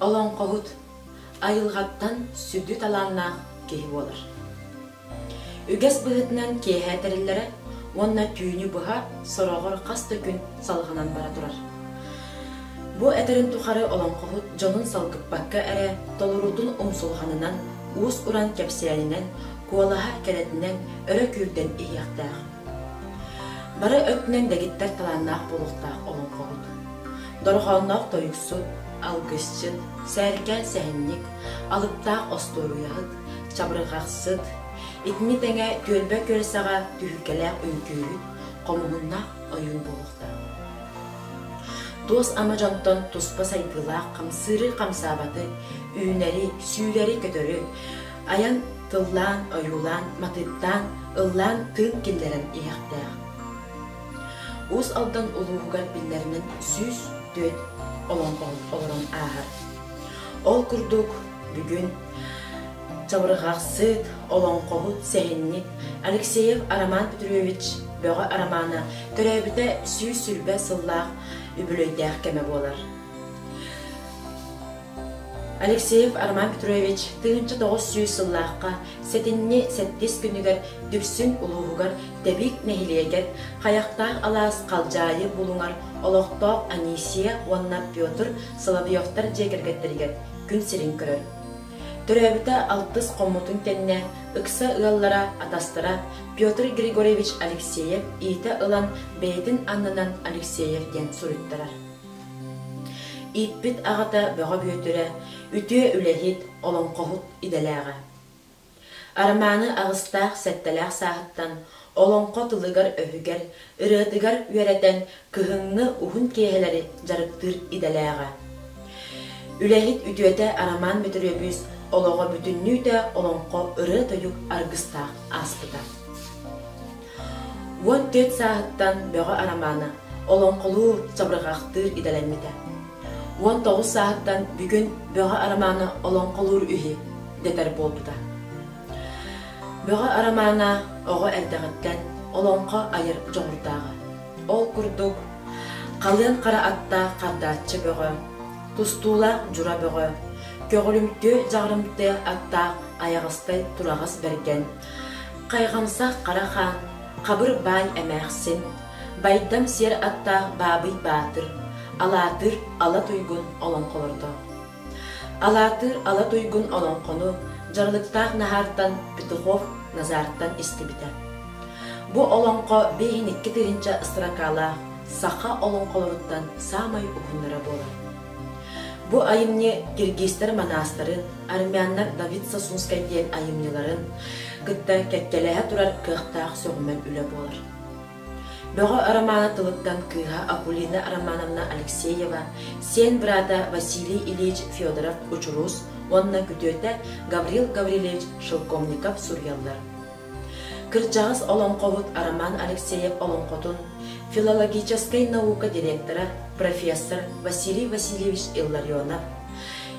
Олоҥхоһут айылҕаттан сүдү талааннаах киһи буолар. Үгэс быһыытынан киэһэ тэриллэрэ уонна түүнү быһа сороҕор хас да күн салҕанан бара турар. Бу этэрин тухары олоҥхоһут дьонун салгыппакка эрэ толоруутун умсулҕанынан, уус-уран кэпсээнинэн, куолаһа кэрэтинэн өрө күүрдэн иһиэхтээх. Бары өттүнэн дэгиттэр талааннаах буолуохтаах олоҥхоһут. Дорҕоонноох тойуксут, алгысчыт, сээркээн сэһэнньик, алыптаах остуоруйаһыт, чабырҕахсыт, итини тэҥэ түөлбэ күөл саҕа түһүлгэлээх үҥкүүһүт, хомуһуннаах ойуун буолуохтаах. Туос ама дьонтон туспа сайдыылаах хамсыыры-хамсаабаты, үүнэри, сүүрэри-көтөрү, айан тыллаан, ойуулаан, матыыптаан, ыллаан тыын киллэрэн иһиэхтээх. Уус Алдан улууһугар биллэринэн 104 олоҥхоһут олорон ааһар. Ол курдук, бүгүн чабырҕахсыт, олоҥхоһут, сэһэнньит Алексеев Роман Петрович Бөҕө Арамаана төрөөбүтэ 120 сыллаах үбүлүөйдээх кэмэ буолар. Алексеев Роман Петрович 1900 сыллаахха сэтинньи сэттис күнүгэр Дүпсүн улууһугар Тэбик нэһилиэгэр Хайахтаах алаас Халдьаайы булуҥар олохтоох Анисия уонна Петр Соловьевтар дьиэ кэргэттэригэр күн сирин көрөр. Төрөөбүтэ алтыс хоммутун кэннэ ыкса ыаллара, атастара Петр Григорьевич Алексеев иитэ ылан бэйэтин аннынан Алексеев диэн суруйтарар. Ииппит аҕата Бөҕө Бүөтүрэ үтүө үлэһит, олоҥхоһут идэлээҕэ. Арамааны аҕыстаах-сэттэлээх сааһыттан олоҥхо тылыгар-өһүгэр, ырыатыгар үөрэтэн кыһыҥҥы уһун киэһэлэри дьарыктыыр идэлээҕэ. Үлэһит үтүөтэ Арамаан Бөтүрүөбүс олоҕо бүтүннүүтэ олоҥхо ырыа-тойук аргыстаах ааспыта. 14 сааһыттан Бөҕө Арамаана олоҥхолуур, чабырҕахтыыр идэлэммитэ. 19 сааһыттан бүгүн Бөҕө Арамаана олоҥхолуур үһү дэтэр буолбута. Бөҕө Арамаана оҕо эрдэҕиттэн олоҥхо айар дьоҕурдааҕа. Ол курдук, халыан хара аттаах хардааччы бөҕө, тустуулаах дьура бөҕө, көҕүлүмтүө дьаҕарымтыа аттаах айаҕастай тураҕас бэргэн, хайҕамсах хара хаан, хабыр баай эмээхсин, байдам сиэр аттаах Баабый Баатыр, Алаатыр Ала Туйгун олоҥхолордоох. Алаатыр Ала Туйгун олоҥхону дьаралыктаах Наһаартан Петухов Назартан истибитэ. Бу олоҥхо биэһин икки тыһыынча строкалаах саха олоҥхолоруттан саамай уһуннара буолар. Бу айымньы киргизтэр манаастарын, армяннар Давид Сосунскай диэн айымньыларын кытта кэккэлэһэ турар кыахтаах сөҕүмэр үлэ буолар. Бөҕө Романа тылыттан кыыһа Акулина Романовна Алексеева, сиэн быраата Василий Ильич Федоров-Учурус уонна күтүөтэ Гаврил Гаврильевич Шелковников суруйаллар. Кырдьаҕас олоҥхоһут Роман Алексеев олоҥхотун филологическай наука директора, профессор Василий Васильевич Илларионов,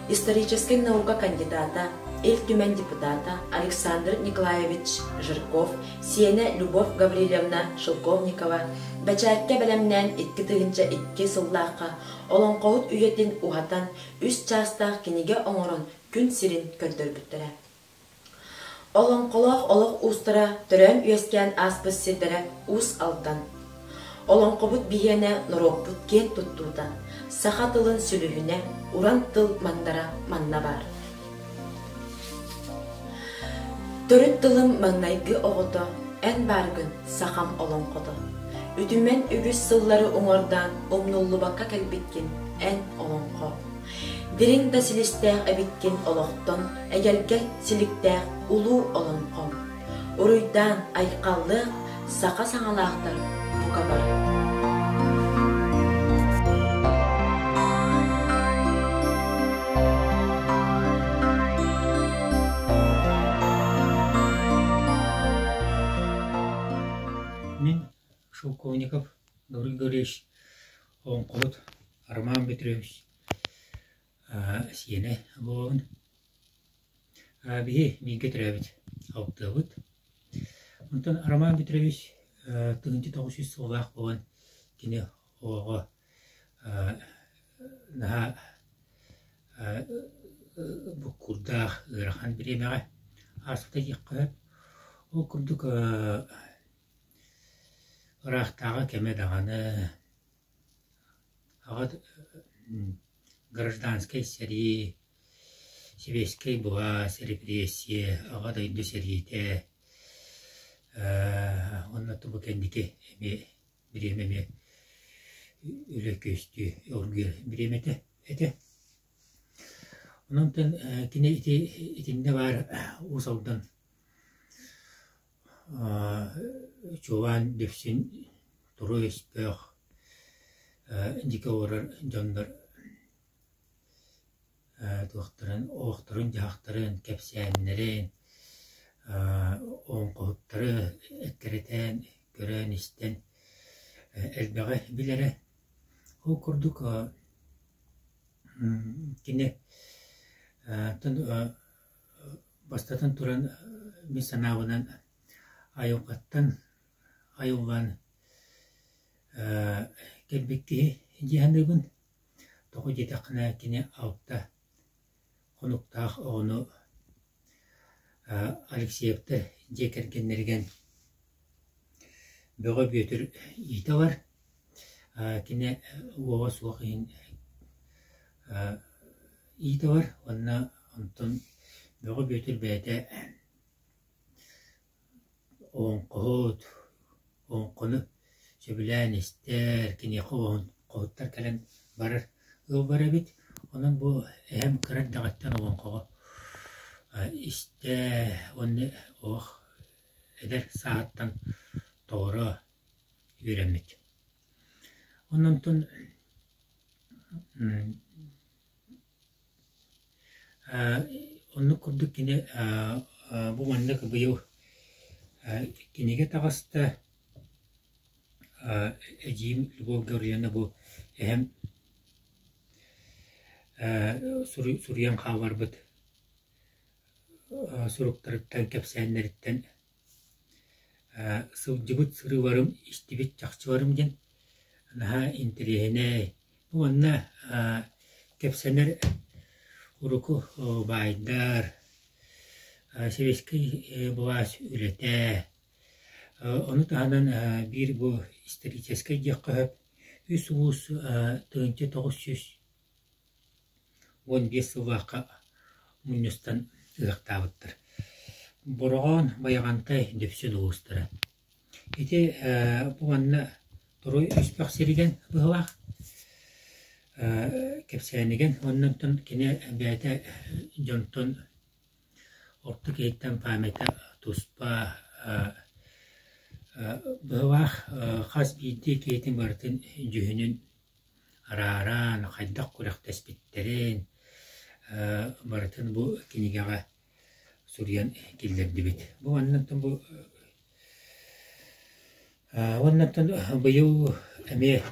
историческай наука кандидата, Ил Түмэн депутата Александр Николаевич Жирков, сиэнэ Любовь Гаврильевна Шелковникова бэчээккэ бэлэмнээн 2002 сыллаахха олоҥхоһут үйэтин уһатан үс чаастаах кинигэ оҥорон күн сирин көрдөрбүттэрэ. Олоҥхолоох олох уустара төрөөн-үөскээн ааспыт сирдэрэ Уус Алдан. Олоҥхобут биһиэнэ норуоппут киэн туттуута, саха тылын сүлүһүнэ, уран тыл мандара манна баар. Төрүт тылым маҥнайгы оҕото, эн бааргын, сахам олоҥхото. Үтүмэн үгүс сыллары уҥуордаан умнуллубакка кэлбиккин, эн олоҥхо. Дириҥ да силистээх эбиккин олохтон, эгэлгэ силиктээх улуу олоҥхом. Уруйдаан, айхаллыах саха саҥалаахтар бука бары. Мин Шелковников Гаврил Гаврильевич Олоҥхоһут Роман Петрович сиэнэ буолабын. Биһи бииргэ төрөөбүт алтыабыт. Онтон Роман Петрович 1900 сыллаах буолан кини оҕоҕо наһаа буккуурдаах ыарахан бириэмэҕэ ааспыта диэххэ сөп. Ол курдук ыраахтааҕы кэмэ даҕаны аҕа гражданскай сэрии, сэбиэскэй былаас, репрессия, Аҕа дойду сэриитэ уонна бу кэнники эмиэ бириэмэ эмиэ үлэ күөстүү оргуйар бириэмэтэ этэ. Онон кини ити итиннэ баар Уус Алдан чуолаан Дүпсүн туруй өспөх дьиҥэ олорор дьоннор туохтарын олохторун-дьаһахтарын, кэпсээннэрин, олоҥхоһуттары эккирэтэн, көрөн-истэн элбэҕи билэрэ. Ол курдук кини Бастатан туран, мин санаабынан, айылҕаттан айыллан кэлбит киһи дии саныыбын. Тоҕо диэтэххинэ, кини алта хонуктаах оҕону Алексеевтар дьиэ кэргэннэригэр Бөҕө Бүөтүр иитэ ылар. Кини уоҕа суох иһин иитэ ылар уонна онтон Бөҕө Бүөтүр бэйэтэ олоҥхоһут, олоҥхону сөбүлээн истэр, киниэхэ олоҥхоһуттар кэлэн барар ыал бар эбит. Онон бу эһэм кыра эрдэҕиттэн олоҥхоҕо истэ уонна олох эдэр сааһыттан толоро үөрэммит. Онон оннук курдук кини бу маннык быйыл кинигэ таҕыста эдьиийим Любовь Гаврильевна бу эһэм суруйан хаалларбыт суруктарыттан, кэпсээннэриттэн сылдьыбыт сырыыларым, истибит чахчыларым диэн наһаа интэриэһинэй. Уонна кэпсэнэр урукку баайдар, сэбиэскэй былаас үлэтэ, ону таһынан биир бу историческай диэххэ сөп, үс улуус 1900 15 сыллаахха мунньустан ыһыахтаабыттар. Бороҕон, Байаҕантай, Дүпсүн улуустара. Ити бу манна Туруй Өспөх сиригэн быһылаах кэпсээнигэн уонна онтон кини бэйэтэ дьонтон орто киһиттэн памята туспа быһылаах хас биирдии киһитин барытын дьүһүнүн арааран, хайдах күрэхтэспиттэрин барытын бу кинигэҕэ суруйан киллэрдибит. Бу маннаттан бу уоннаттан быйыл эмиэ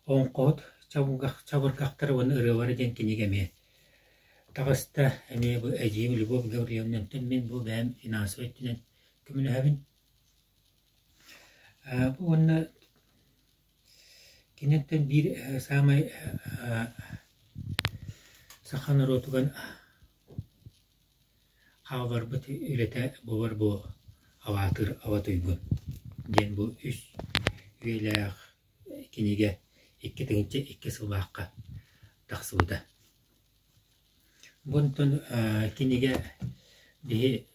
Оҥхоһут чабырҕахтара уонна ырыалара диэн кинигэ эмиэ таҕыста. Эмиэ бу эдьиийим Любовь Гаврильевнаттан мин бу бэйэм финансовай өттүнэн көмөлөһөбүн. Бу уонна киниттэн биир саамай саха норуотугар хаалларбыт үлэтэ буолар бу Алаатыыр Ала Туйгун диэн бу үс үйэлээх кинигэ 2002 сыллаахха тахсыбыта. Бу онтон кинигэ биһи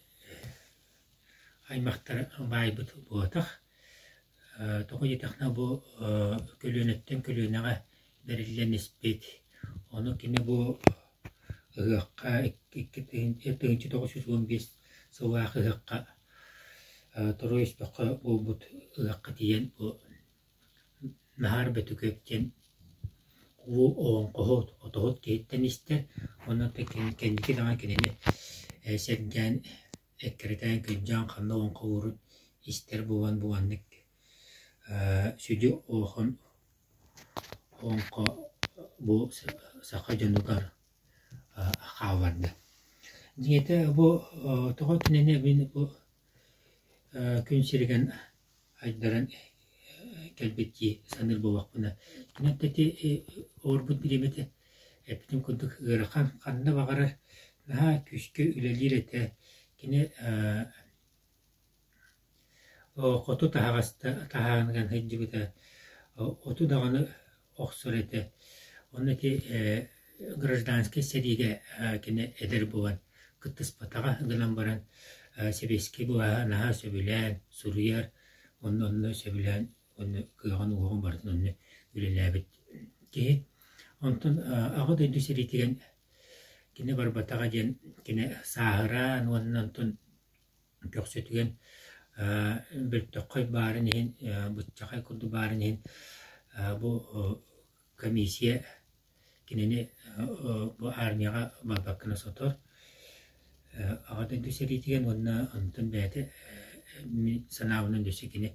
аймахтар баайбыт буолбатах. Тоҕо диэтэххинэ бу көлүөнэттэн көлүөнэҕэ бэриллэн испит. Ону кини бу ыһыахха 1915 сыллаах ыһыахха Торуой Өспөххө буолбут ыһыахха тиийэн бу Наһаар Бөтүкүөп диэн улуу олоҥхоһут, отоһут киһиттэн истэр уонна кэнники даҕаны кинини сэргээн эккирэтэн күндьээн ханна олоҥхолуурун истэр буолан бу маннык сүдү улахан олоҥхо бу саха дьонугар хаалларда. Дьиҥэтэ бу тоҕо кинини мин бу күн сиригэр айдаран. кэлбит дии саныыр буоллахпына, киниэхэ ити оҕорбут бириэмэтэ эппитим курдук ыарахан, ханна баҕарар наһаа күүскэ үлэлиир этэ. Кини хоту таһаҕаста таһааран сылдьыбыта, оту даҕаны охсор этэ. Онно ити гражданскай сэриигэ кини эдэр буолан кыттыспатаҕа гынан баран сэбиэскэй былааһы наһаа сөбүлээн суруйар, онно онно сөбүлээн уонна кыаҕын-уоҕун барытын онно үлэлээбит киһи. Онтон Аҕа дойду сэриитигэр кини барбатаҕа диэн кини сааһыраан уонна онтон көхсүтүгэр бөлтөххөй баарын иһин, быччахай курдук баарын иһин бу комиссия кинини бу армияҕа барбаккына сотор. Аҕа дойду сэриитигэр уонна онтон бэйэтэ мин санаабынан өссө кини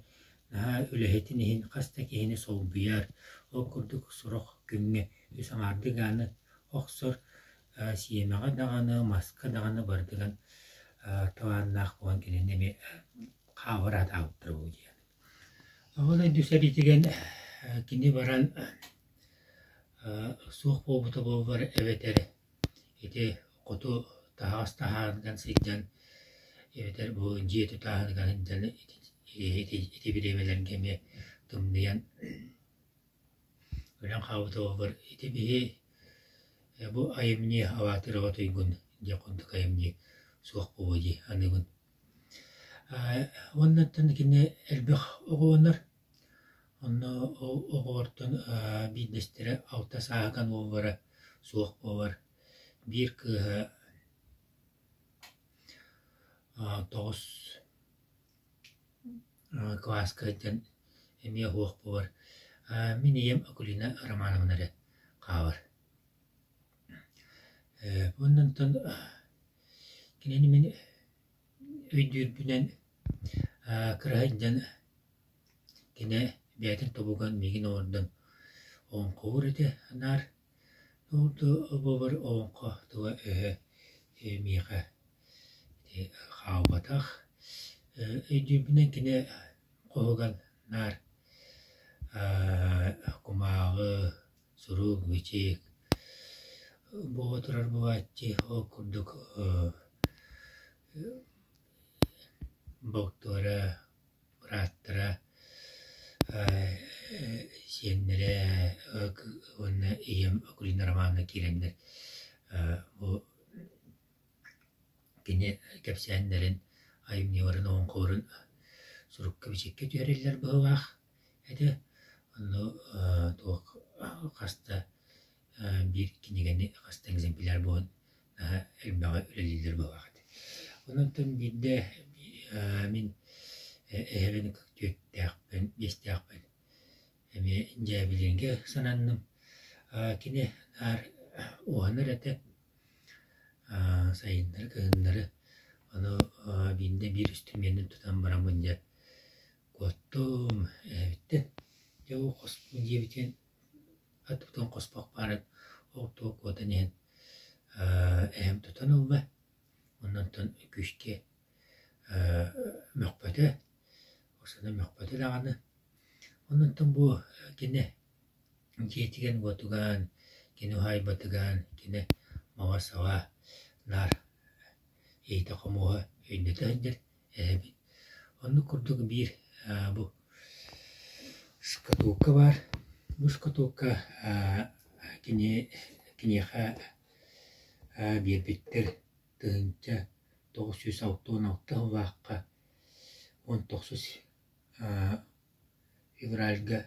наһаа үлэһитин иһин хас да киһини солбуйар, ол курдук сорох күҥҥэ үс аҥаардыы ааны охсор, сиэмэҕэ даҕаны, маска даҕаны барытыгар талааннаах буолан кинини эмиэ хааллара сатаабыттара буолуо диэн. Ол дойду сэриитигэр кини баран суох буолбута буоллар эбэтэр ити хоту таһаҕас таһаарынан сылдьан эбэтэр бу дьиэ тутааһыныгар сылдьан ити бириэмэлэргэ эмиэ тымныйан Өлөн хаалбыта буоллар ити биһи бу айымньы Алаатырова Туйгун диэх курдук айымньы суох буолуо дии саныыбын. Уоннаттан кини элбэх оҕолонор. Онно ол оҕолортон биирдэстэрэ алта сааһыгар уоллара суох буолар. Биир кыыһа 9 Кылааска сылдьан эмиэ уһуох буолар. Мин ийэм Акулина Романовна эрэ хаалар. Уонна онтон кинини мин өйдүүрбүнэн кыра сылдьан кини бэйэтин тобугун миигин олордон олоҥхолуур этэ наар. Ол да буоллар олоҥхо тыла-өһө миэхэ хаалбатах. Өйдүүрбүнэн кини хоһуган наар кумааҕы, сурук, бичик буола турар буолааччы. Ол курдук балтылара, бырааттара, сиэннэрэ уонна ийэм Акулина Романовна киирэннэр бу Кини кэпсээннэрин, айымньыларын, олоҥхолорун сурукка-бичиккэ түһэриллэр быһыылаах этэ. Онно туох хас да биир кинигэни хас да экземпляр буолан наһаа элбэҕи үлэлииллэр быһыылаах этэ. Онон биирдэ мин эһэбин түөртээхпин, биэстээхпин эмиэ дьээбилииргэ сананным. Кини наар уһанар этэ. Сайыннары, кыһыннары ону биирдэ биир үстүрүмүөнүн тутан бараммын дьэ куоттум эбиттэн. Дьэ ол хоспун диэбитин аттыбытын хоспох баарын ол туох куотан иһэн эһэм тутан ылла. Оннонтон күүскэ мөхпөтө, охсуна мөхпөтө даҕаны. Оннонтон бу кини Дьиэтигэр-уотугар, кини уһаайбатыгар, кини маҕа-саҕа наар иһитэ-хомуоһа өйдөтө сылдьар эһэбит. Оннук курдук биир бу шкатулка баар. Бу шкатулка кини киниэхэ биэрбиттэр 1966 сыллаахха 19 февральга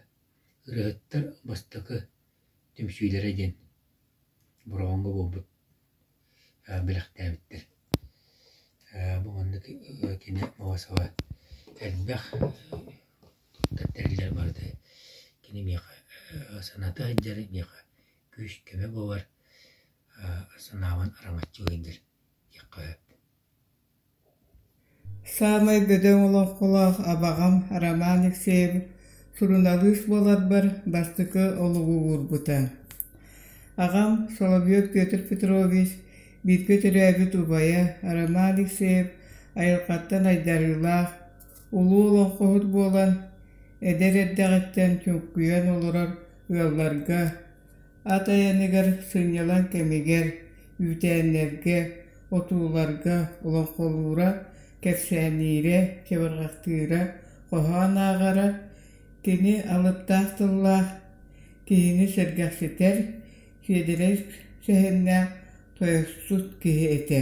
Ырыаһыттар бастакы түмсүүлэрэ диэн Бороҕоҥҥо буолбут бэлэхтээбиттэр. Бу маннык кини муома-саба элбэх туттар тэриллэр барыта кини миэхэ саната сылдьар, миэхэ күүс-көмө буолар, санаабын араҥаччы сылдьар диэххэ сөп. Саамай бөдөҥ олоҥхолоох абаҕам Роман Алексеев суруналыыс буоларбар бастакы олугу уурбута. Аҕам Соловьев Петр Петрович бииргэ төрөөбүт убайа Роман Алексеев айылҕаттан айдарыылаах, улуу олоҥхоһут буолан, Эдэр эрдэҕиттэн чуҥкуйан олорор ыалларга, ат айаныгар сынньалаҥ кэмигэр, үүтээннэргэ, отууларга олоҥхолуура, кэпсээнниирэ, чабырҕахтыыра, хоһоон ааҕара, кини алыптаах тыллаах, киһини сэргэхситэр, сиэдэрэй сэһэннээх тойуксут киһи этэ.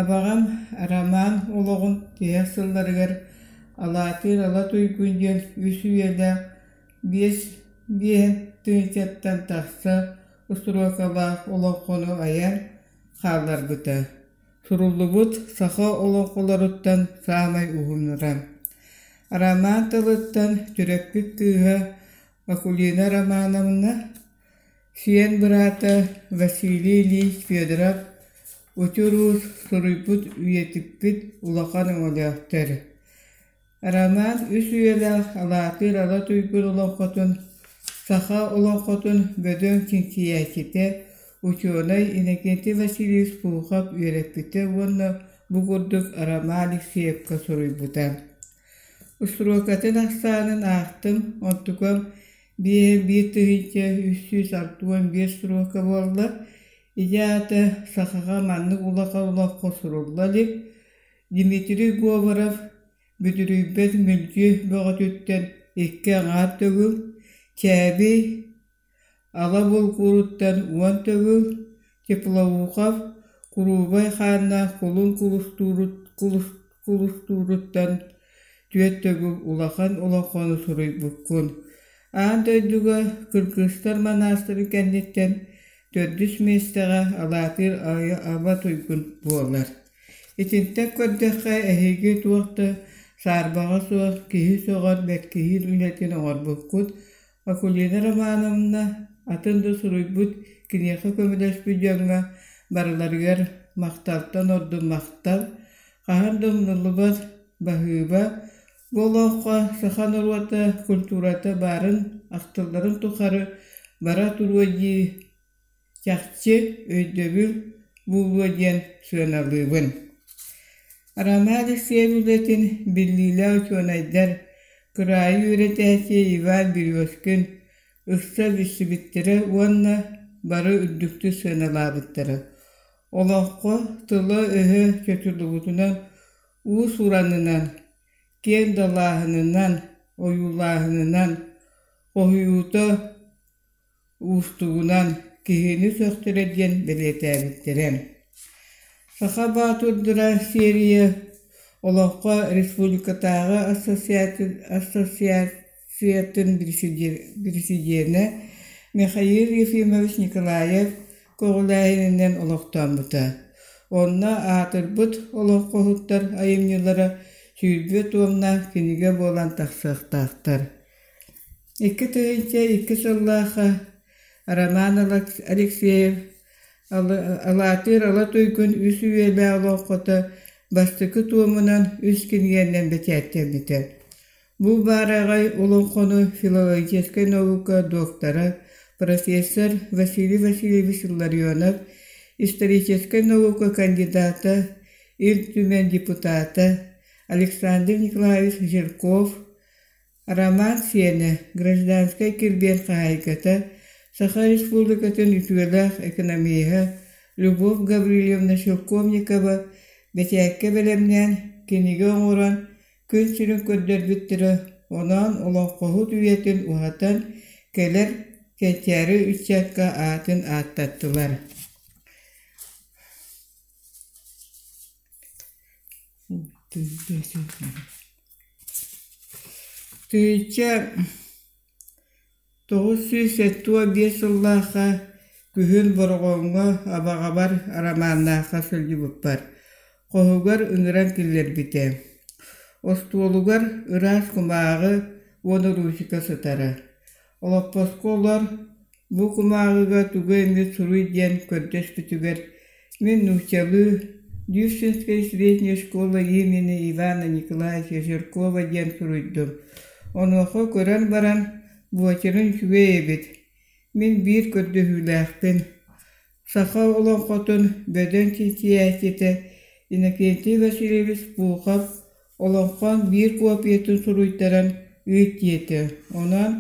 Абаҕам Роман олоҕун тиһэх сылларыгар Алаатыыр Ала Туйгун диэн үс үйэлээх биэс биэһин тыһыынчаттан тахса устуруокалаах олоҥхону айан хаалларбыта. Суруллубут саха олоҥхолоруттан саамай уһуннара. Роман тылыттан төрөппүт кыыһа Акулина Романовна Сиэн быраата Василий Ильич Федоров Учур Уус суруйбут үйэтиппит улахан өҥөлөөхтөр. Роман үс үйэлээх Алаатыыр Ала Туйгун олоҥхотун саха олоҥхотун бөдөҥ чинчийээччитэ, учуонай Иннокентий Васильевич Пухов үөрэппитэ уонна бу курдук Роман Алексеевка суруйбута. Устуруокатын ахсаанын аахтым, онтукам 5365 срока буолла. Ити аата сахаҕа маннык улахан олоххо сурулла илик. Дмитрий Говоров Бүдүрүйбэт мүлдьү бөҕөтүттэн икки аҥаар төгүл, Чээбий Ала булкууруттан уон төгүл, Теплоухов Куруубай хааннаах кулун кулустууруттан түөрт төгүл улахан олоҥхону суруйбуккун. Аан дойдуга кыргызстар манаастарын кэнниттэн төрдүс миэстэҕэ Алаатыыр Аба Туйгун буолар. Итинтэн көрдөххө, эһиги туох да саарбаҕа суох киһи сөҕөр бэркиһиир үлэтин оҥорбуккут. Акулина Романовна атын да суруйбут, киниэхэ көмөлөспүт дьоҥҥо барыларыгар махталтан ордук махтал, хаһан да умнуллубат баһыыба, бу олоххо саха норуота культурата баарын ахтылларын тухары бара туруо дии чахчы өйдөбүл буолуо диэн сыаналыыбын. Роман Алексеев үлэтин биллиилээх учуонайдар, кыраайы үөрэтээччи Иван Березкин ыкса билсибиттэрэ уонна бары үрдүктүк сыаналаабыттара. Олоҥхо тыла-өһө чочуллубутунан, уус-уранынан, киэҥ далааһынынан, ойуулааһынынан, хоһуйуута уустугунан киһини сөхтөрөр диэн бэлиэтээбиттэрэ. Саха Баатырдара серия олоххо республикатааҕы ассоциациятын президенэ Михаил Ефимович Николаев көҕүлээһининэн олохтооммута. Онно аатырбыт олоҥхоһуттар айымньылара 20 туомнаах кинигэ буолан тахсыахтаахтар. 2002 сыллаахха Роман Алексеев Алаатыыр Ала Туйгун үс үйэлээх олоҥхото бастакы туомунан үс кинигэнэн бэчээттэммитэ. Бу баараҕай олоҥхону филологическай наука доктора, профессор Василий Васильевич Илларионов, историческай наука кандидата, Ил Түмэн депутата Александр Николаевич Жирков, Роман сиэнэ, гражданскай кирбиэн хаһаайката, Саха Республикатын үтүөлээх экономиһа Любовь Гаврильевна Шелковникова бэчээккэ бэлэмнээн, кинигэ оҥорон, күн сирин көрдөрбүттэрэ, онон олоҥхоһут үйэтин уһатан, кэлэр кэнчээри ыччакка аатын ааттаттылар. 1975 сыллаахха күһүн Бороҕоҥҥо Абаҕабар Арамааннаахха сылдьыбыппар, хоһугар ыҥыран киллэрбитэ. Остуолугар ыраас кумааҕы уонна ручка сытара. Олоппоско олор, Бу кумааҕыга тугу эмит суруй диэн көрдөспүтүгэр мин нууччалыы «Дюшинская средняя школа имени Ивана Николаевича Жиркова» диэн суруйдум. Онуоха көрөн баран буочарын үчүгэй эбит, мин биир көрдөһүүлээхпин. Саха олоҥхотун бөдөҥ чинчийээччитэ Иннокентий Васильевич Пухов олоҥхон биир копиятын суруйтаран ыыт диэтэ. Онон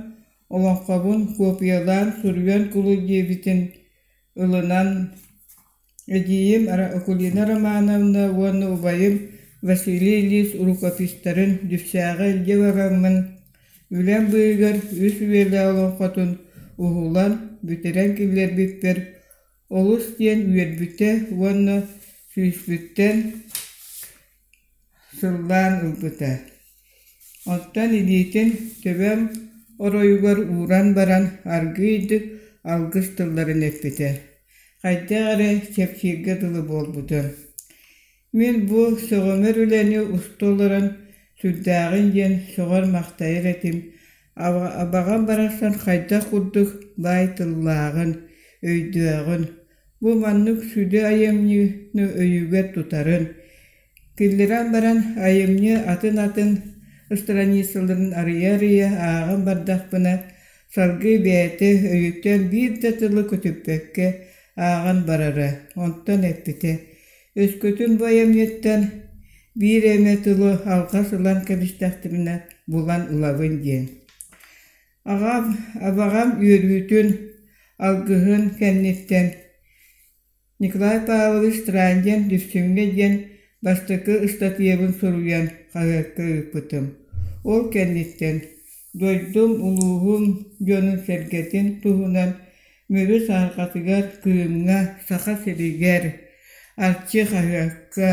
олоҥхобун куопуйалаан суруйан кулу диэбитин ылынан Эдьиийим Акулина Романовна уонна убайым Василий Ильич рукопистарын Дүпсээҕэ илдьэ бараммын, үлэм быыһыгар үс үйэлээх олоҥхотун уһулан, бүтэрэн киллэрбиппэр олус диэн үөрбүтэ уонна сүүспүттэн сыллаан ылбыта. Оттон илиитин төбөм оройугар ууран баран аргыыйдык алгыс тылларын эппитэ. Хайдах эрэ чэпчииргэ дылы буолбутум. Мин бу сөҕүмэр үлэни уста олорон сүрдээҕин диэн сөҕөр-махтайар этим. Абаҕам барахсан хайдах курдук баай тыллааҕын, өйдөөҕүн, бу маннык сүдү айымньыны өйүгэр тутарын, Киллэрэн баран айымньы атын-атын страницаларын арыйа-арыйа ааҕан бардахпына, салгыы бэйэтэ өйүттэн биир да тылы көтүппэккэ ааҕан барара, онтон эппитэ: «Өскөтүн бу айымньыттан биир эмэ тылы алҕас ылан кэбистэхпинэ булан ылабын» диэн. Аҕам, абаҕам үөрүүтүн, алгыһын кэнниттэн Николай Павлович Странден Дүпсүҥҥэ диэн бастакы ыстатыйабын суруйан хаһыакка ыыппытым. Ол кэнниттэн дойдум, улууһум дьонун-сэргэтин туһунан Мүрү саһарҕатыгар, Кыымҥа, Саха сиригэр, Арчы хаһыакка,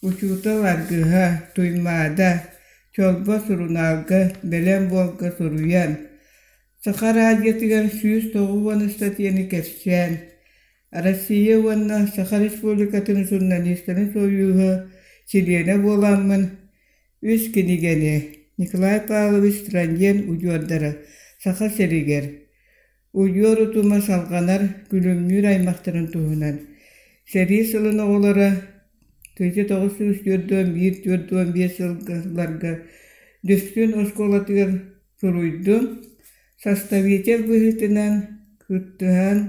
Учуутал аргыһа, Туймаада, Чолбо сурунаалга бэлэм буолга суруйан, Саха радиотыгар 190 ыстатыйаны кэпсээн, Россия уонна Саха Республикатын журналистарын сойууһа чилиэнэ буоламмын, үс кинигэни Николай Павлович Транден удьуордара Саха сиригэр, Удьуор утума салҕанар Күлүмнүүр аймахтарын туһунан, Сэрии сылын оҕолоро 1941-45 сылларга Дүпсүн оскуолатыгар суруйдум. Составитель быһыытынан кыттыһан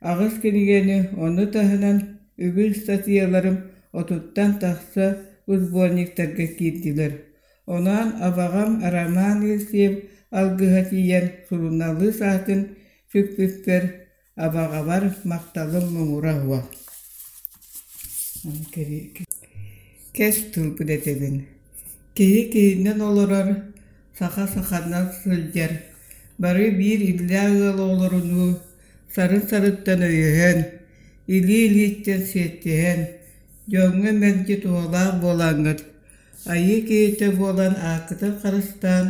аҕыс кинигэни, ону таһынан үгүс ыстатыйаларым отуттан тахса сборниктарга киирдилэр. Онон абаҕам Роман Елисеев алгыһа тиийэн суруналыыс аатын сүкпүппэр абаҕабар махталым муҥура суох. Кэс тылбын этэбин. Киһи киһинэн олорор, саха саханан сылдьар, бары биир иллээх ыал оҕолорунуу сарын-сарыттан өйөһөн, илии-илииттэн сиэттиһэн, дьоҥҥо мэлдьи туһалаах буолаҥҥыт, айыы киһитэ буолан ааккытын харыстаан,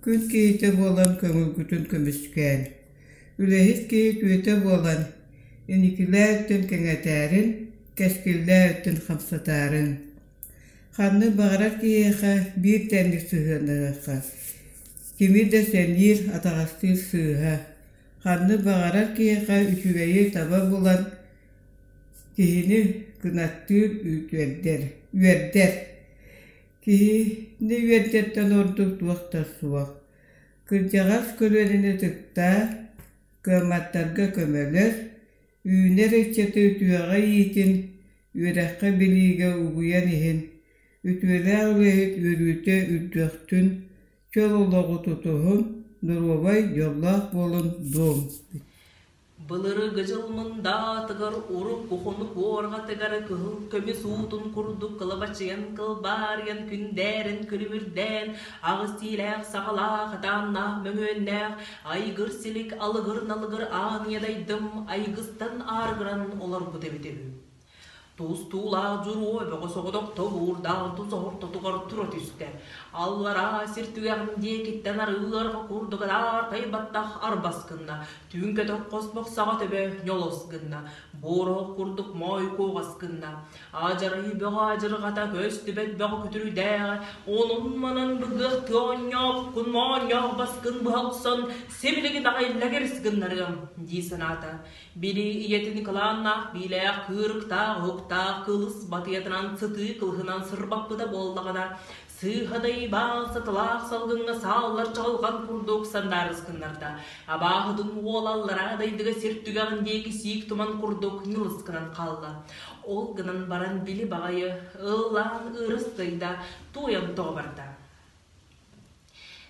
күн киһитэ буолан көҥүлгүтүн көмүскээн. Үлэһит киһи үтүөтэ буолан, инникилээ өттүн кэҥэтээрин, кэскиллээ өттүн хамсатаарын. Ханнык баҕарар киһиэхэ биир тэҥник сыһыаннаһыахха, кими да сэниир, атаҕастыыр сыыһа. Ханнык баҕарар киһиэхэ үчүгэйи таба булан киһини кынаттыыр үөрдэр. үөрдэр. Киһини үөрдэртэн ордук туох да суох. Кырдьаҕас көлүөнэни ытыктаа, кыамматтарга көмөлөс, үүнэр ыччаты үтүөҕэ иитин, үөрэххэ-билиигэ угуйан иһин, үтүөлээх үлэһит үөрүүтэ үрдүөхтүн, чөл олоҕу тутуһун, доруобай, дьоллоох буолун дуом. Былыргы дьыл мындаатыгар урукку хонук уорҕатыгар кыһыл көмүс уутун курдук кылабачыйан кылбаарыйан күндээрэн күлүмүрдээн аҕыс тиилээх саҕалаах атааннаах мөҥүөннээх айгыр-силик алыгыр-налыгыр аан ийэ дайдым айгыстан аарыгыран олорбут эбитэ үһү. Тустуулаах дьуруо бөҕө соҕотох тобуурдаах тус ортотугар тура түстэ. Аллараа сир түгэҕин диэкиттэн арыыларга курдук адаартай баттах арбас гынна, түҥкэтэх хосбох саҕа төбө ньолос гынна, буорох курдук моой куоҕас гынна. Адьарай бөҕө адьырҕата көстүбэт бөҕө күтүрүйдээҕэ, онон-манан быгыахтыы оонньообуккун моонньоох баскын быһа охсон сибилигин аҕай лэгирис гыннарыам дии санаата. Били ийэтин кылааннаах биилээх кыырыктаах уһуктаах кылыс батыйатынан сытыы кылыһынан сырбаппыта буоллаҕына, сыыһа дайбаан сатылаах салгыҥҥа сааллар чаҕылҕан курдук сандаарыс гыннарда. Абааһытын уол аллараа дайдыга сир түгэҕин диэки сиик туман курдук ньылыс гынан хаалла. Ол гынан баран били баҕайы ыллаан ыырыстыйда, туойан тоҕо барда.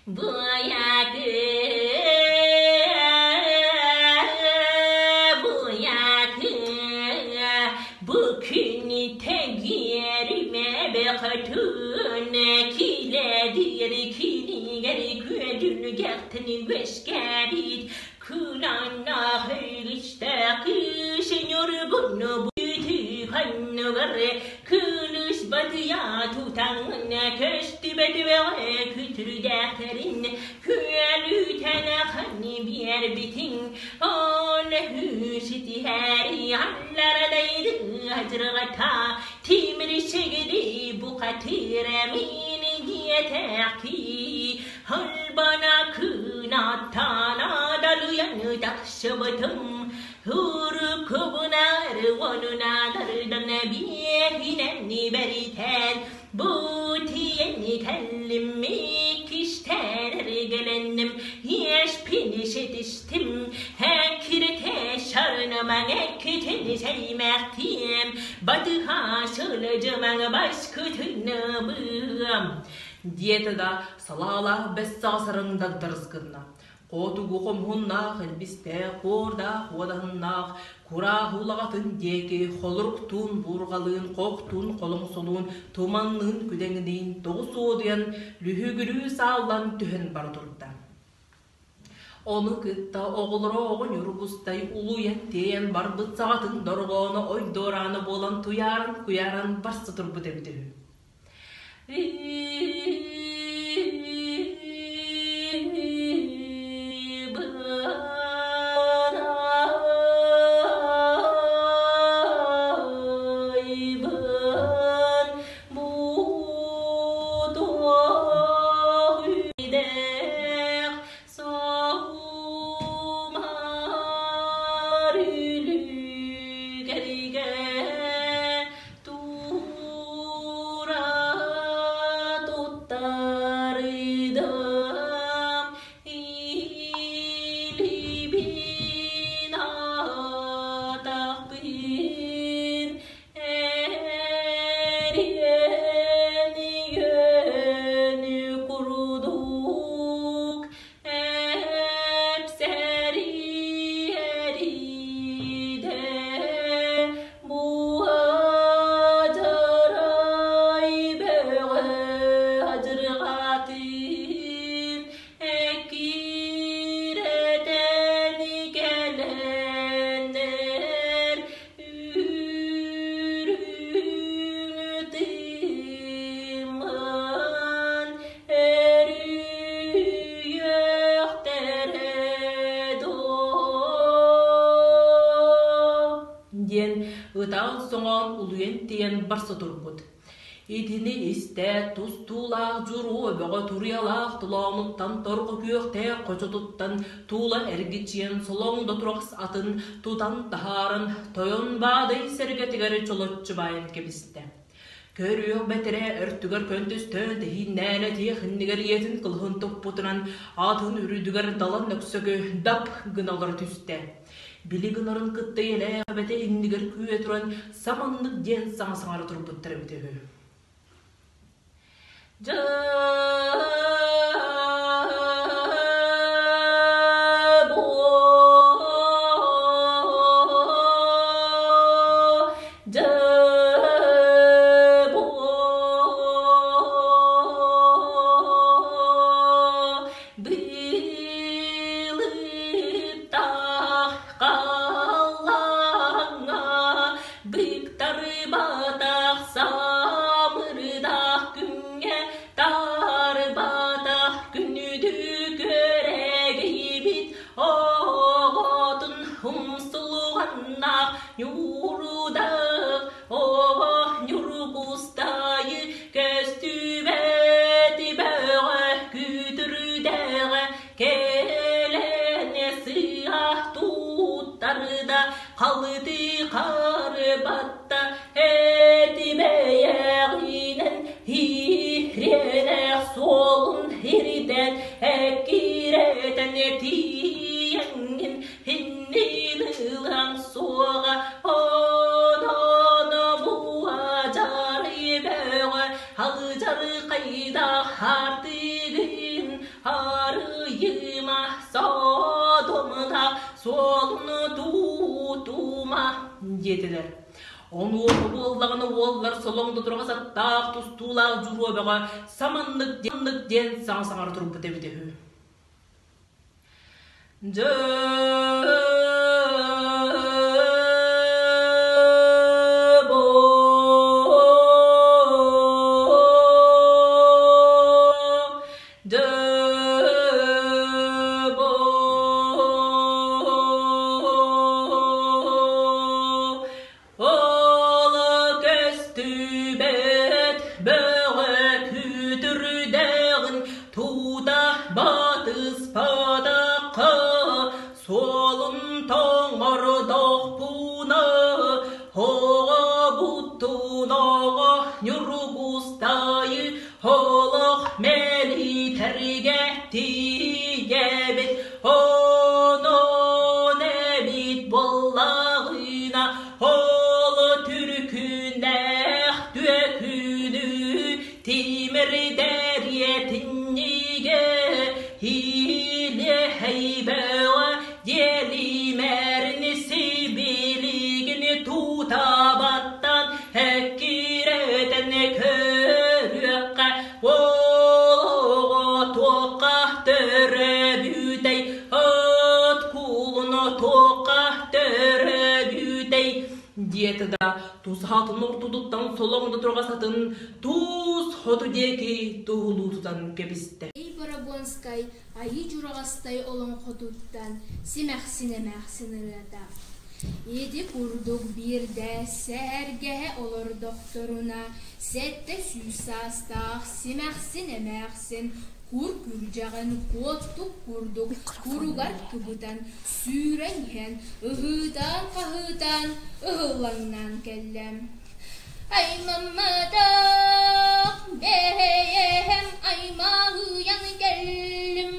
Буйакы, буйакы, бу күнү тэгиэримэ бөкөтүн килэдиэри кинигэр күөдүлгэхтин үөскээбит Кунаннаах өлүстээх сеньоргунну бүтүханныгар кылыс батыйа тутаҥна көстүбэт бөҕө күтүрдээхтэрин күөлүтэн ахан биэрбитиҥ ол ситиһээри алларадайды адьырҕата тимир сигири бухатыра мин диэтэхи Халбана кынаттана далуйан тахсыбытым Уруккубунар уонунадардан биэһинэн бэритэн бу тиийэн кэллим иккистэр эргэлэнним иэспин ситистим эккирэтэ сарынымаҥ эккитин сэймэхтиэм батыһа сылдьымаҥ баскытынныбыам диэтэ да салаалаах бэс саҕа дагдырыс гынна. Хотугу хомуһуннаах, илбистээх, хуордаах, уодаһыннаах, кураах улаҕатын диэки холоруктуун, буурҕалыын, хохтуун, холоҥсолуун, туманныын, күдэҥниин тоҕус уодуйан, лүһүгүрүү сааллан түһэн бара турда. Ону кытта оҕолоро оҕонньор Угустай улуйан тиэйэн барбыт саҕатын дорҕооно ойдуораана буолан туйааран-куйааран барса турбут эбитэ үһү. Соһумар үлүгэргэ тура туттардым илибин атахпын эриэн үөнү курдук эпсэри эриде буһадырай бөҕө адырҕатын эккирэтэн кэлэннэр үрүҥ тыыммын өрүйүөхтэрэ дуо диэн ытаан-соҥоон улуйан тиийэн барса турбут. Итини истээт тустуулаах дьуруо бөҕө туруйалаах толоонуттан торҕо күөхтээх хочотуттан туула эргичийэн солоҥдо турахс атын тутан таһааран тойон баадай сэргэтигэр чолоччу баайан кэбистэ. Көрүөх бэтэрээ өртүгэр көнтөстөөн тэһииннээн этиэх иннигэр ийэтин кылыһын туппутунан атын үрдүгэр далан өксөкү дап гына олоро түстэ. Били гынарын кытта ийэлээх эбэтэ иннигэр күүһэ туран саманнык диэн саҥа саҥара турбуттар эбитэ үһү. Былыттаах халлааҥҥа быктарбатах самырдаах күҥҥэ тарбатах. диэтилэр. Онуоха буоллаҕына уоллар солоҥдо тураҕас аттаах тустуулаах Дьуруо Бөҕө саманнык диэн саҥа саҥара турбут эбитэ үһү. Ол көстүбэт бөҕө күтүрдэҕин тута батыспатахха суолун тоҥордохпуна оҕобуттун оҕо ньургустайы олох мэлитэргэ тиийэбит онон эбит буоллаҕына ол түркүнээх түөкүнү тимирдэриэтиннигэ илиэһэйбэҕэ диэлимэрин сибилигин тутабаттан эккирэтэн көрүөххэ Оҕо туохха төрөөбүтэй, от куулун туохха төрөөбүтэй диэтэ да тусаһатын ортотуттан солоҥдо турҕасатын туус хоту диэки туһулуу тутан кэбистэ. Борогонскай Айыы Дьураҕастай олоҥхотуттан симэхсин эмээхсин ырыата. Ити курдук биирдэ сэһэргэһэ олордохторуна 700 саастаах симэхсин эмээхсин кур күрдьэҕин куоттук курдук куругар кыбытан сүүрэн иһэн ыһыытаан-хаһыытаан ыһыллаҥнаан кэллэ. Аймамматах бэйэм аймаһыйан кэллим,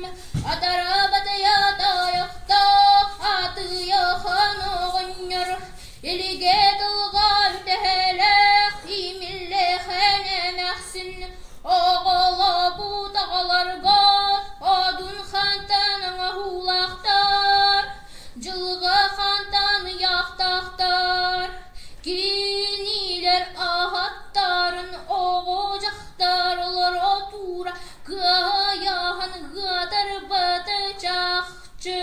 атара батайа тайахтаах атыйахан оҕонньор илигэ тылга үтэһэлээх имиллэхэн эмээхсин оҕолобут оҕолорго одун хантан оҥоһуулаахтар дьылҕа хантан ыйаахтаахтар Кинилэр аһаттарын оҕо дьахтар олоро тура кыайаһан ыатарбата чахчы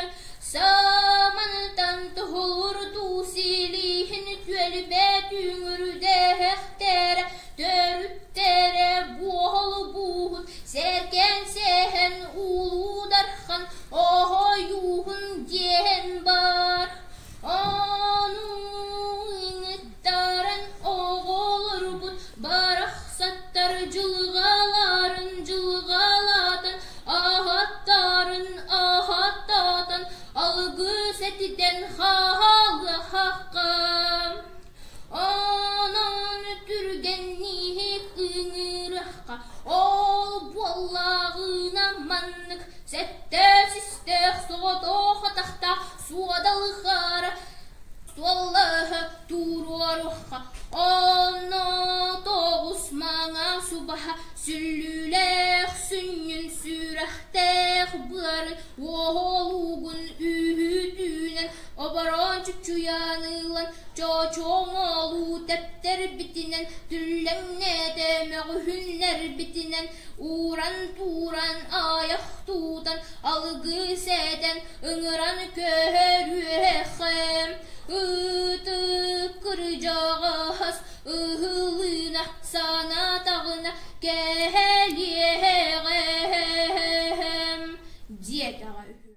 самантан туһулурдуу силиһин түөлбэ түҥүрдэһэхтэрэ төрүттэрэ буолбуһун сэргэн сэһэн улуу дархан оһойууһун диэн бар Ону ыҥыттаран оҕолорбут барахсаттар дьылҕаларын дьылҕалаатан, аһаттарын аһаттаатан алгыс этитэн хаалыахха. Онон түргэнник ыҥырыахха, ол буоллаҕына маннык сэттэ систээх соҕотох атахтаах суодалыхара суоллаһа туруоруохха онно тоҕус маҥа субаһа сүллүүлээх сүнньүн сүрэхтээх быарын уоһолуугун үүтүүнэн оборон чуччуйан ылан чочоҥолуу тэптэрбитинэн түллэҥнээтэ мөҕүһүннэрбитинэн ууран-тууран айах тутан алгыс этэн ыҥыран көһөрүөххэ ытык кырдьаҕас ыһылына санаатаҕына кэһэлиэҕэм диэтэҕэ үһү.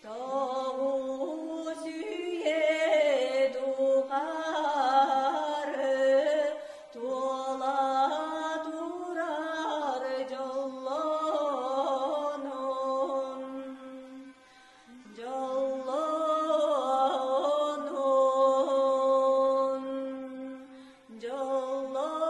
Тоҕус үйэ тухары туола турар дьоллонун, дьоллонун, дьоллонун.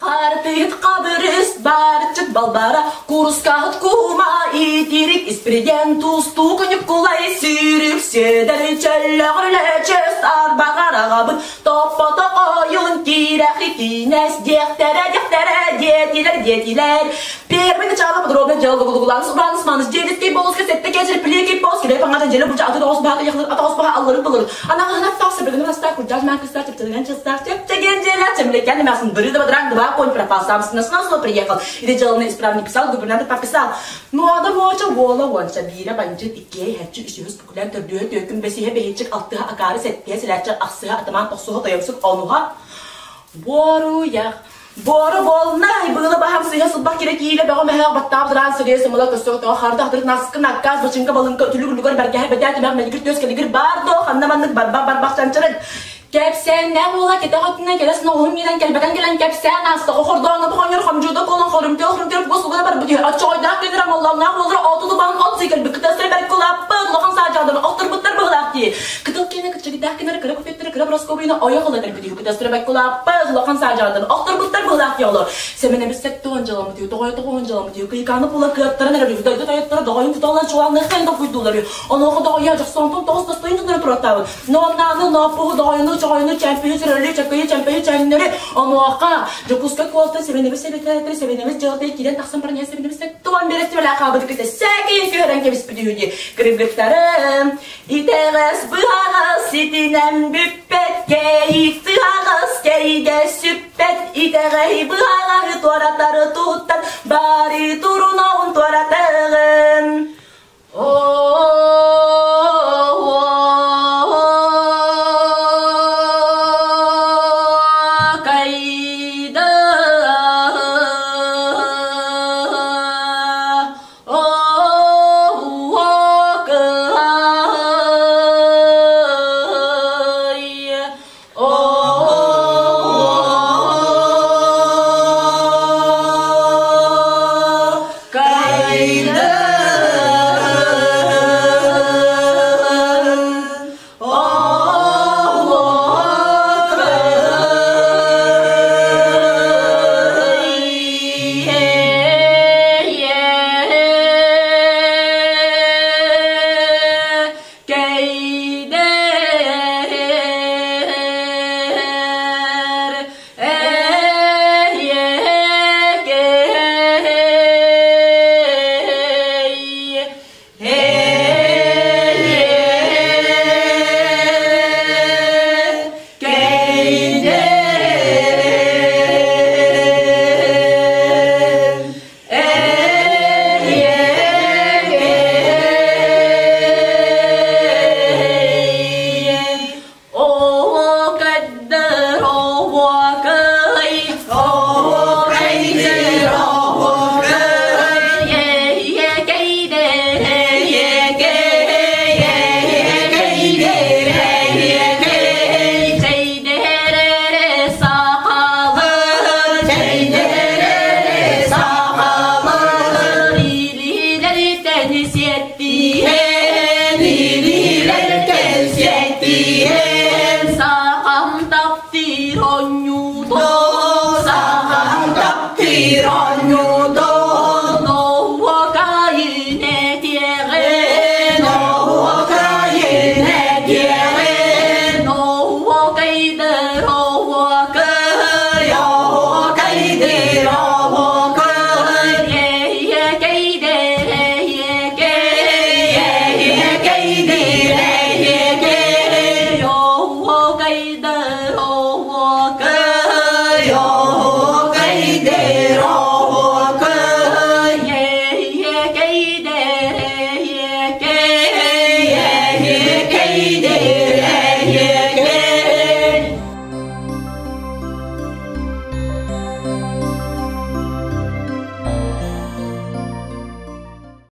Хартыйыт хабырыс барчыт балбара курскаһыт кума итирик испириден тустуу күнүккулай сүүрүк сүөдэр чөллөҕүрлэчөс арбаҕар аҕабыт топпото хойун тиирэхи киинэс диэхтэрэ диэхтэрэ диэтилэр. диэтилэр, диэтилэр. Первый начало подробно делал гугуланс уранс манс дедиский болуска сетте кесер плеки пос киле паңата желе буча аты тоғыз баға яхлыр аты тоғыз баға аллыры былыр. Анағына тақ сібіргіні баста курджаз ман кыста чептеген чыстақ чептеген желе чемлекен мясын быры да бадран два конь пропал сам с нас приехал. Или деланный исправник писал, губернатор пописал. Ну ада буоча уола уонча биирэ бандьыт иккиэ иһэччи үсүһүс букулэн төрдүһэ түөкүн бэсиһэ бэһиччик алтыһа акаары сэттиһэ сэлээччи ахсыһа атамаан тохсуһа тойомсук онуһа буоруйах Буору буолнай, быыла баһам сыыһа сылбах кирэ киилэ бөҕө мөһөөх баттаах бытаан сырыа сымыла көстөөх тоҕо харда хатырык наскы наккаас бачыҥка балыҥка үтүлүк үлүгэр бэргэһэ бэтээ түмэх мэлигир түөс кэлигир баар доо ханна маннык барбах барбах чанчарык Кэпсээннээх уола кэтэх өттүнэн кэлэ сноҕуһун миинэн кэлбэтэн кэлэн кэпсээн ааста. Хохордооно бохонньор хомдьууда буолан хорумтуо хорумтуо бу сулгана барбыт үһү. Оччоҕойдоох күнүр амаллаах уоллара отулу баһын от сыы кэлбит. Кытастар бэркэ улааппыт, улахан саадьаҕдары охторбуттар быһылаах дии. Кытыл киэнэ кыччыгыйдаах кинилэр кыра күтүөттэрэ кыра Бороскуобуйаны ойох ыла кэлбит үһү. Кытастар бэркэ улааппыт, улахан саадьаҕдары охторбуттар быһылаах дии олор. Сэмэнэбис сэттэ дьаламмыт үһү, тоҕойо тоҕуһун дьаламмыт үһү. Кыйыкааны була кыаттаран эрэр үһү. Дойду тойотторо доҕойун туталлан чугаанныахтарын толкуйдууллар үһү. Онуоха доҕойо дьохсоонтон тоҕус достойун дьонноро туруортаабыт. Ноннааны, Нооппуһу, Доҕойуну, Чоҕойуну, Чээмпиһи, Сөрөлү, Чөкөйү, Чэмпэйи, Чөҥнөрү, онуоха Дьокуускай куолта Сэбэнэбис сэбэтээтэри, Сэбэнэбис дьыалата киирэн тахсан баран иһэн Сэбэнэбис туон биэрэстибэлээх хаалбыт кытта сээкэйин түһэрэн кэбиспит үһү дии. Кыргыттарым, итэҕэс быһаҕас ситинэн бүппэт, кэйик тыһаҕас кэйигэ сүппэт, итэҕэй быһаҕаһы туоратары туттан, бары туруноҕун туоратыҥ.